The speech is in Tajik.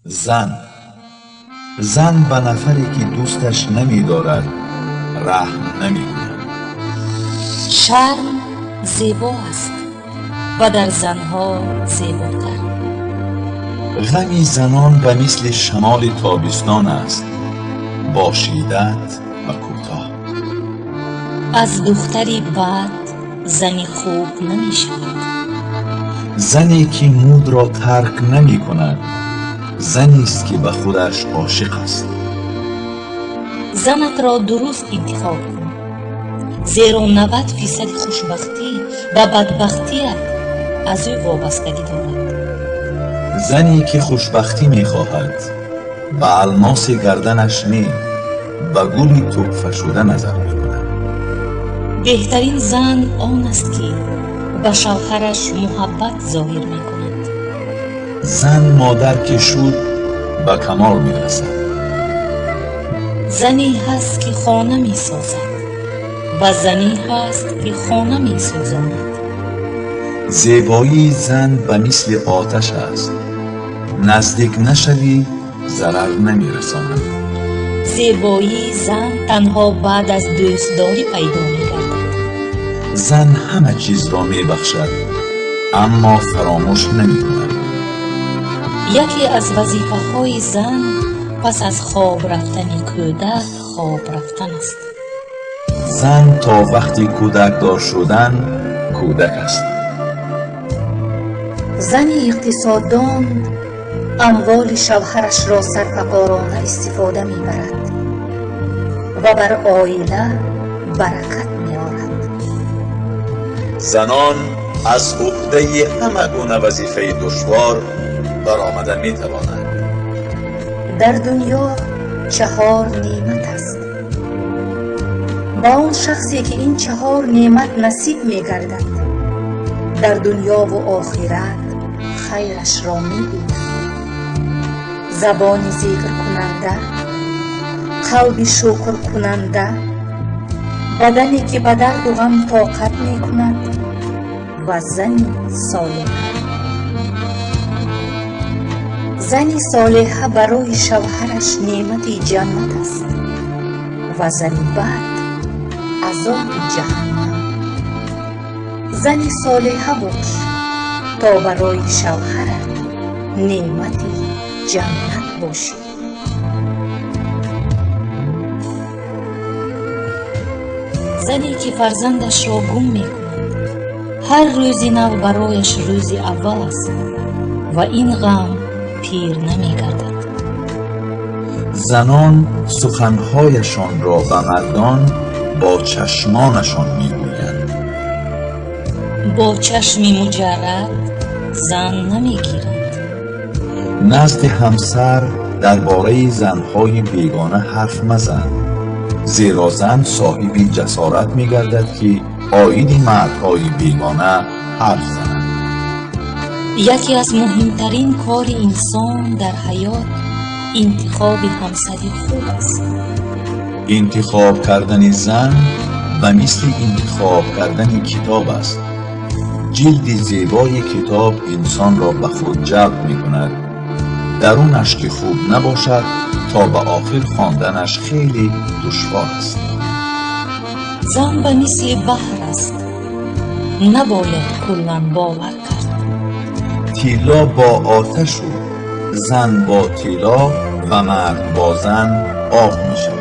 Зан ба нафаре ки дӯсташ намедорад, раҳм намекунад. Шарм зебо аст ва дар занҳо зеботар. Ғами занон ба мисли шамоли тобистон аст, бо шиддат ва кӯтоҳ. Аз духтари бад зани хуб намешавад. Зане ки мудро тарк намекунад, занест ки ба худаш ошиқ аст. Занатро дуруст интихоб кун, зеро 90% хушбахтӣ ва бадбахтият аз ӯ вобастагӣ дорад. Зане ки хушбахтӣ мехоҳад, ба алмоси гарданаш не, ба гули тӯҳфашуда назар мекунад. Беҳтарин зан он аст, ки ба шавҳараш муҳаббат зоҳир мекунад. Зан модар ки шуд, ба камол мерасад. Зане ҳаст, ки хона месозад, ва зане ҳаст, ки хона месӯзонад. Зебоии зан ба мисли оташ аст, наздик нашавӣ, зарар намерасонад. Зебоии зан танҳо баъд аз дӯстдорӣ пайдо мегардад. Зан ҳама чизро мебахшад, аммо фаромӯш намекунад. Яке аз вазифаҳои зан пас аз хоб рафтани кӯдак хоб рафтан аст. Зан то вақти кӯдакдор шудан кӯдак аст. Зани иқтисоддон амволи шавҳарашро сарфакорона истифода мебарад ва бар оила баракат меорад. Занон аз уҳдаи ҳама гуна вазифаи душвор баромада метавонанд. Дар дунё чаҳор неъмат аст. Ба он шахсе ки ин чаҳор неъмат насиб мегардад, дар дунёву охират хайрашро мебинад. Забони зикркунанда, қалби шукркунанда, бадане ки ба дарду ғам тоқат мекунад ва зани солиҳа. Зани солиҳа барои шавҳараш неъмати ҷаннат аст ва зани бад азоби ҷаҳаннам. Зани солиҳа бош, то барои шавҳарат неъмати ҷаннат бошӣ. Зане ки фарзандашро гум мекунад, ҳар рӯзи нав барояш рӯзи аввал аст ва ин ғам пир намегардад. Занон суханҳояшонро ба мардон бо чашмонашон мегӯянд. Бо чашми муҷаррад зан намегиранд. Назди ҳамсар дар бораи занҳои бегона ҳарф мазан, зеро зан соҳиби ҷасорат мегардад, ки оиди мардҳои бегона ҳарф занад. Яке аз муҳимтарин кори инсон дар ҳаёт интихоби ҳамсари хуб аст. Интихоб кардани зан ба мисли интихоб кардани китоб аст. Ҷилди зебои китоб инсонро ба худ ҷалб мекунад. Дарунаш ки хуб набошад, то ба охир хонданаш хеле душвор аст. Зан ба мисли баҳр аст, набояд куллан бовар кард. Тилло бо оташу зан бо тилло ва мард бо зан об мешавад.